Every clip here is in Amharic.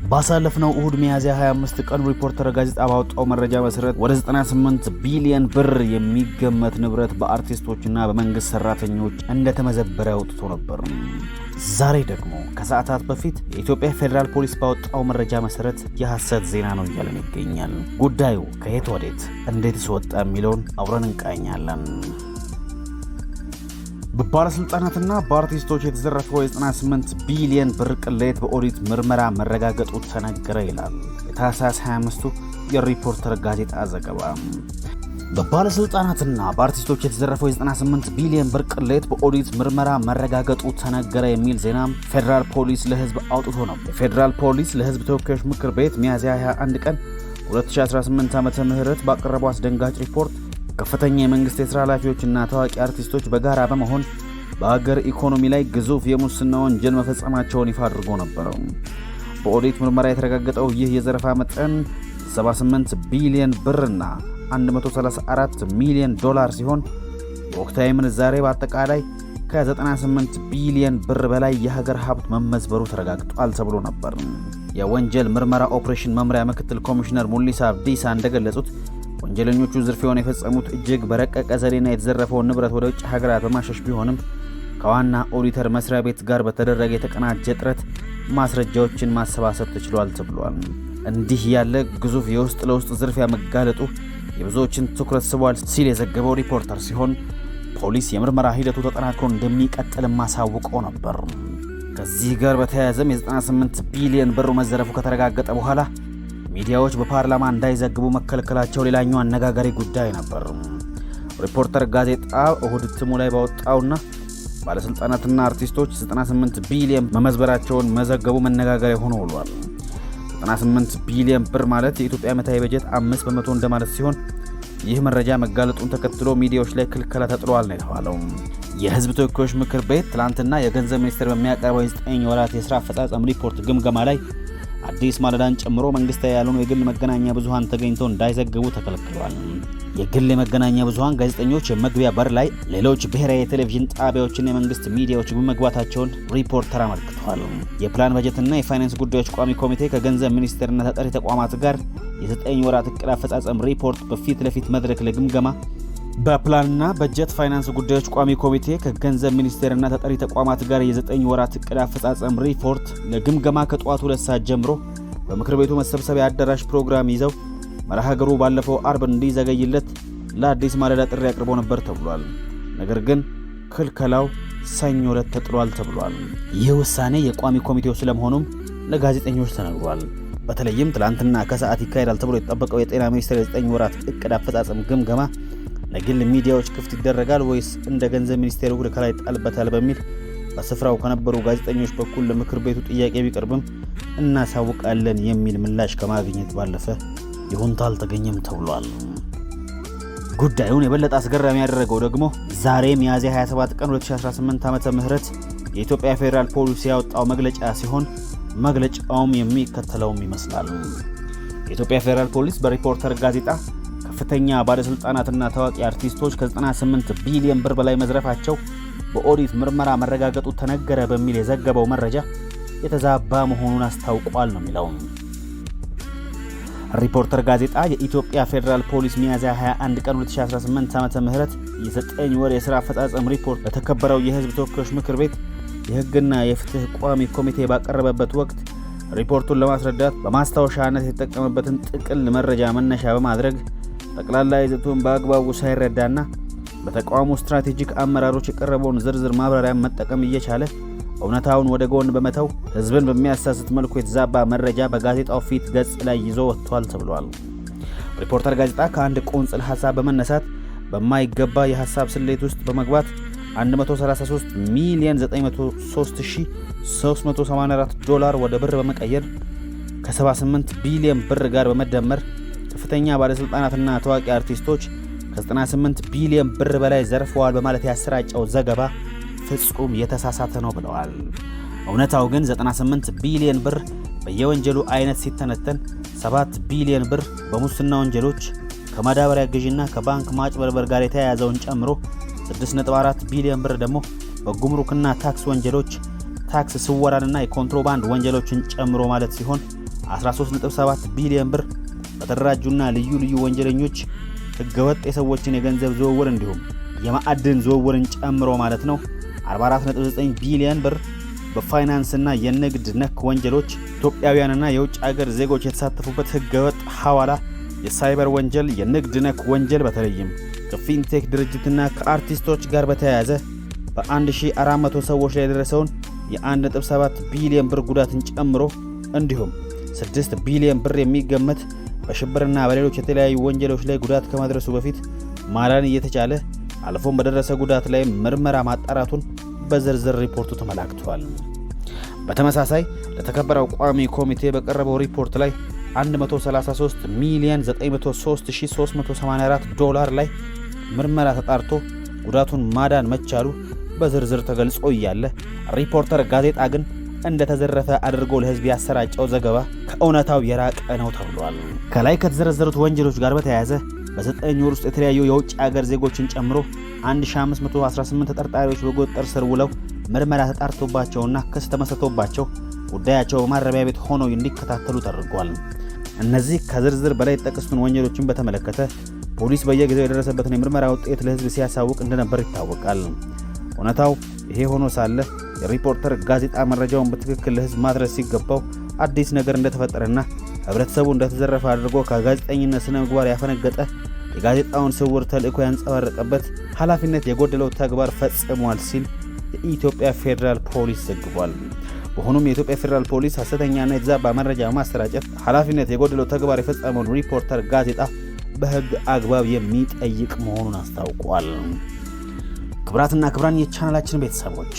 ባሳለፍነው እሁድ ሚያዝያ 25 ቀን ሪፖርተር ጋዜጣ ባወጣው መረጃ መሰረት ወደ 98 ቢሊዮን ብር የሚገመት ንብረት በአርቲስቶችና በመንግስት ሰራተኞች እንደተመዘበረ አውጥቶ ነበር። ዛሬ ደግሞ ከሰዓታት በፊት የኢትዮጵያ ፌዴራል ፖሊስ ባወጣው መረጃ መሰረት የሐሰት ዜና ነው እያለን ይገኛል። ጉዳዩ ከየት ወዴት እንዴትስ ወጣ የሚለውን አብረን እንቃኛለን። በባለስልጣናትና በአርቲስቶች የተዘረፈው የ98 ቢሊዮን ብር ቅሌት በኦዲት ምርመራ መረጋገጡ ተነገረ ይላል የታህሳስ 25ቱ የሪፖርተር ጋዜጣ ዘገባ። በባለስልጣናትና በአርቲስቶች የተዘረፈው የ98 ቢሊዮን ብር ቅሌት በኦዲት ምርመራ መረጋገጡ ተነገረ የሚል ዜና ፌዴራል ፖሊስ ለሕዝብ አውጥቶ ነው። የፌዴራል ፖሊስ ለሕዝብ ተወካዮች ምክር ቤት ሚያዝያ 21 ቀን 2018 ዓ.ም ባቀረበው አስደንጋጭ ሪፖርት ከፍተኛ የመንግስት የሥራ ኃላፊዎችና ታዋቂ አርቲስቶች በጋራ በመሆን በአገር ኢኮኖሚ ላይ ግዙፍ የሙስና ወንጀል መፈጸማቸውን ይፋ አድርጎ ነበር። በኦዲት ምርመራ የተረጋገጠው ይህ የዘረፋ መጠን 78 ቢሊዮን ብርና 134 ሚሊዮን ዶላር ሲሆን በወቅታዊ ምንዛሬ በአጠቃላይ ከ98 ቢሊዮን ብር በላይ የሀገር ሀብት መመዝበሩ ተረጋግጧል ተብሎ ነበር። የወንጀል ምርመራ ኦፕሬሽን መምሪያ ምክትል ኮሚሽነር ሙሊሳ አብዲሳ እንደገለጹት ወንጀለኞቹ ዝርፊያውን የፈጸሙት እጅግ በረቀቀ ዘዴና የተዘረፈውን ንብረት ወደ ውጭ ሀገራት በማሸሽ ቢሆንም ከዋና ኦዲተር መስሪያ ቤት ጋር በተደረገ የተቀናጀ ጥረት ማስረጃዎችን ማሰባሰብ ተችሏል ተብሏል። እንዲህ ያለ ግዙፍ የውስጥ ለውስጥ ዝርፊያ መጋለጡ የብዙዎችን ትኩረት ስቧል ሲል የዘገበው ሪፖርተር ሲሆን ፖሊስ የምርመራ ሂደቱ ተጠናክሮ እንደሚቀጥል ማሳውቆ ነበር። ከዚህ ጋር በተያያዘም የ98 ቢሊዮን ብሩ መዘረፉ ከተረጋገጠ በኋላ ሚዲያዎች በፓርላማ እንዳይዘግቡ መከልከላቸው ሌላኛው አነጋጋሪ ጉዳይ ነበር። ሪፖርተር ጋዜጣ እሁድ እትሙ ላይ ባወጣውና ባለሥልጣናትና አርቲስቶች 98 ቢሊዮን መመዝበራቸውን መዘገቡ መነጋገሪያ ሆኖ ውሏል። 98 ቢሊዮን ብር ማለት የኢትዮጵያ ዓመታዊ በጀት 5% እንደማለት ሲሆን ይህ መረጃ መጋለጡን ተከትሎ ሚዲያዎች ላይ ክልከላ ተጥሏል ነው የተባለው። የሕዝብ ተወካዮች ምክር ቤት ትላንትና የገንዘብ ሚኒስቴር በሚያቀርበው የ9 ወራት የስራ አፈጻጸም ሪፖርት ግምገማ ላይ አዲስ ማለዳን ጨምሮ መንግስታዊ ያልሆኑ የግል መገናኛ ብዙሃን ተገኝተው እንዳይዘግቡ ተከልክሏል። የግል የመገናኛ ብዙሃን ጋዜጠኞች የመግቢያ በር ላይ ሌሎች ብሔራዊ የቴሌቪዥን ጣቢያዎችና የመንግስት ሚዲያዎች መግባታቸውን ሪፖርተር አመልክቷል። የፕላን በጀትና የፋይናንስ ጉዳዮች ቋሚ ኮሚቴ ከገንዘብ ሚኒስቴርና ተጠሪ ተቋማት ጋር የ9 ወራት እቅድ አፈጻጸም ሪፖርት በፊት ለፊት መድረክ ለግምገማ በፕላንና በጀት ፋይናንስ ጉዳዮች ቋሚ ኮሚቴ ከገንዘብ ሚኒስቴርና ተጠሪ ተቋማት ጋር የ9 ወራት እቅድ አፈጻጸም ሪፖርት ለግምገማ ከጠዋቱ 2 ሰዓት ጀምሮ በምክር ቤቱ መሰብሰቢያ አዳራሽ ፕሮግራም ይዘው መርሃ ግብሩ ባለፈው አርብ እንዲዘገይለት ለአዲስ ማለዳ ጥሪ አቅርቦ ነበር ተብሏል። ነገር ግን ክልከላው ሰኞ ዕለት ተጥሏል ተብሏል። ይህ ውሳኔ የቋሚ ኮሚቴው ስለመሆኑም ለጋዜጠኞች ተነግሯል። በተለይም ትላንትና ከሰዓት ይካሄዳል ተብሎ የተጠበቀው የጤና ሚኒስቴር የ9 ወራት እቅድ አፈጻጸም ግምገማ ለግል ሚዲያዎች ክፍት ይደረጋል ወይስ እንደ ገንዘብ ሚኒስቴሩ ክልከላ ይጣልበታል በሚል በስፍራው ከነበሩ ጋዜጠኞች በኩል ለምክር ቤቱ ጥያቄ ቢቀርብም እናሳውቃለን የሚል ምላሽ ከማግኘት ባለፈ ይሁንታ አልተገኘም ተብሏል። ጉዳዩን የበለጠ አስገራሚ ያደረገው ደግሞ ዛሬ ሚያዝያ 27 ቀን 2018 ዓ.ም የኢትዮጵያ ፌዴራል ፖሊስ ያወጣው መግለጫ ሲሆን መግለጫውም የሚከተለውም ይመስላል። የኢትዮጵያ ፌዴራል ፖሊስ በሪፖርተር ጋዜጣ ከፍተኛ ባለስልጣናትና ታዋቂ አርቲስቶች ከ98 ቢሊዮን ብር በላይ መዝረፋቸው በኦዲት ምርመራ መረጋገጡ ተነገረ በሚል የዘገበው መረጃ የተዛባ መሆኑን አስታውቋል ነው የሚለው። ሪፖርተር ጋዜጣ የኢትዮጵያ ፌዴራል ፖሊስ ሚያዝያ 21 ቀን 2018 ዓ.ም የ9 ወር የሥራ አፈጻጸም ሪፖርት በተከበረው የሕዝብ ተወካዮች ምክር ቤት የሕግና የፍትህ ቋሚ ኮሚቴ ባቀረበበት ወቅት ሪፖርቱን ለማስረዳት በማስታወሻነት የተጠቀመበትን ጥቅል መረጃ መነሻ በማድረግ ጠቅላላ ይዘቱን በአግባቡ ሳይረዳና በተቋሙ ስትራቴጂክ አመራሮች የቀረበውን ዝርዝር ማብራሪያ መጠቀም እየቻለ እውነታውን ወደ ጎን በመተው ሕዝብን በሚያሳስት መልኩ የተዛባ መረጃ በጋዜጣው ፊት ገጽ ላይ ይዞ ወጥቷል ተብሏል። ሪፖርተር ጋዜጣ ከአንድ ቁንጽል ሀሳብ በመነሳት በማይገባ የሀሳብ ስሌት ውስጥ በመግባት 133 ሚሊዮን 903,384 ዶላር ወደ ብር በመቀየር ከ78 ቢሊዮን ብር ጋር በመደመር ከፍተኛ ባለሥልጣናትና ታዋቂ አርቲስቶች ከ98 ቢሊዮን ብር በላይ ዘርፈዋል በማለት ያሰራጨው ዘገባ ፍጹም የተሳሳተ ነው ብለዋል። እውነታው ግን 98 ቢሊዮን ብር በየወንጀሉ አይነት ሲተነተን 7 ቢሊዮን ብር በሙስና ወንጀሎች ከማዳበሪያ ግዢና ከባንክ ማጭበርበር ጋር የተያያዘውን ጨምሮ 6.4 ቢሊዮን ብር ደግሞ በጉምሩክና ታክስ ወንጀሎች፣ ታክስ ስወራንና የኮንትሮባንድ ወንጀሎችን ጨምሮ ማለት ሲሆን፣ 13.7 ቢሊዮን ብር በተደራጁና ልዩ ልዩ ወንጀለኞች ህገወጥ የሰዎችን የገንዘብ ዝውውር እንዲሁም የማዕድን ዝውውርን ጨምሮ ማለት ነው። 44.9 ቢሊዮን ብር በፋይናንስና የንግድ ነክ ወንጀሎች፣ ኢትዮጵያውያንና የውጭ አገር ዜጎች የተሳተፉበት ህገወጥ ሐዋላ፣ የሳይበር ወንጀል፣ የንግድ ነክ ወንጀል፣ በተለይም ከፊንቴክ ድርጅትና ከአርቲስቶች ጋር በተያያዘ በ1400 ሰዎች ላይ የደረሰውን የ1.7 ቢሊዮን ብር ጉዳትን ጨምሮ፣ እንዲሁም 6 ቢሊዮን ብር የሚገመት በሽብርና በሌሎች የተለያዩ ወንጀሎች ላይ ጉዳት ከመድረሱ በፊት ማዳን እየተቻለ አልፎም በደረሰ ጉዳት ላይ ምርመራ ማጣራቱን በዝርዝር ሪፖርቱ ተመላክቷል። በተመሳሳይ ለተከበረው ቋሚ ኮሚቴ በቀረበው ሪፖርት ላይ 133 ሚሊዮን 903,384 ዶላር ላይ ምርመራ ተጣርቶ ጉዳቱን ማዳን መቻሉ በዝርዝር ተገልጾ እያለ፣ ሪፖርተር ጋዜጣ ግን እንደተዘረፈ አድርጎ ለሕዝብ ያሰራጨው ዘገባ ከእውነታው የራቀ ነው ተብሏል። ከላይ ከተዘረዘሩት ወንጀሎች ጋር በተያያዘ በ9 ወር ውስጥ የተለያዩ የውጭ አገር ዜጎችን ጨምሮ 1518 ተጠርጣሪዎች በቁጥጥር ስር ውለው ምርመራ ተጣርቶባቸውና ክስ ተመስርቶባቸው ጉዳያቸው በማረሚያ ቤት ሆነው እንዲከታተሉ ተደርጓል። እነዚህ ከዝርዝር በላይ የተጠቀሱትን ወንጀሎችን በተመለከተ ፖሊስ በየጊዜው የደረሰበትን የምርመራ ውጤት ለሕዝብ ሲያሳውቅ እንደነበር ይታወቃል። እውነታው ይሄ ሆኖ ሳለ የሪፖርተር ጋዜጣ መረጃውን በትክክል ለሕዝብ ማድረስ ሲገባው አዲስ ነገር እንደተፈጠረና ህብረተሰቡ እንደተዘረፈ አድርጎ ከጋዜጠኝነት ስነ ምግባር ያፈነገጠ፣ የጋዜጣውን ስውር ተልዕኮ ያንጸባረቀበት ኃላፊነት የጎደለው ተግባር ፈጽሟል ሲል የኢትዮጵያ ፌዴራል ፖሊስ ዘግቧል። በሆኑም የኢትዮጵያ ፌዴራል ፖሊስ ሐሰተኛና የተዛባ መረጃ በማሰራጨት ኃላፊነት የጎደለው ተግባር የፈጸመውን ሪፖርተር ጋዜጣ በሕግ አግባብ የሚጠይቅ መሆኑን አስታውቋል። ክቡራትና ክቡራን የቻናላችን ቤተሰቦች፣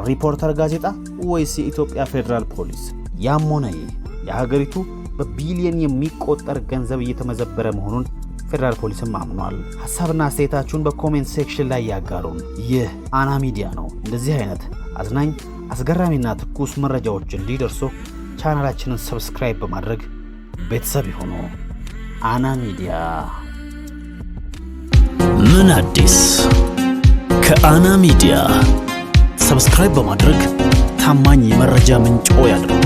ሪፖርተር ጋዜጣ ወይስ የኢትዮጵያ ፌዴራል ፖሊስ? ያም ሆነ ይህ የሀገሪቱ በቢሊየን የሚቆጠር ገንዘብ እየተመዘበረ መሆኑን ፌዴራል ፖሊስም አምኗል። ሀሳብና አስተያየታችሁን በ comment section ላይ ያጋሩን። ይህ አና ሚዲያ ነው። እንደዚህ አይነት አዝናኝ፣ አስገራሚና ትኩስ መረጃዎች እንዲደርሱ ቻናላችንን subscribe በማድረግ ቤተሰብ ይሁኑ። አና ሚዲያ። ምን አዲስ ከአና ሚዲያ። Subscribe በማድረግ ታማኝ የመረጃ ምንጭ ያድርጉ።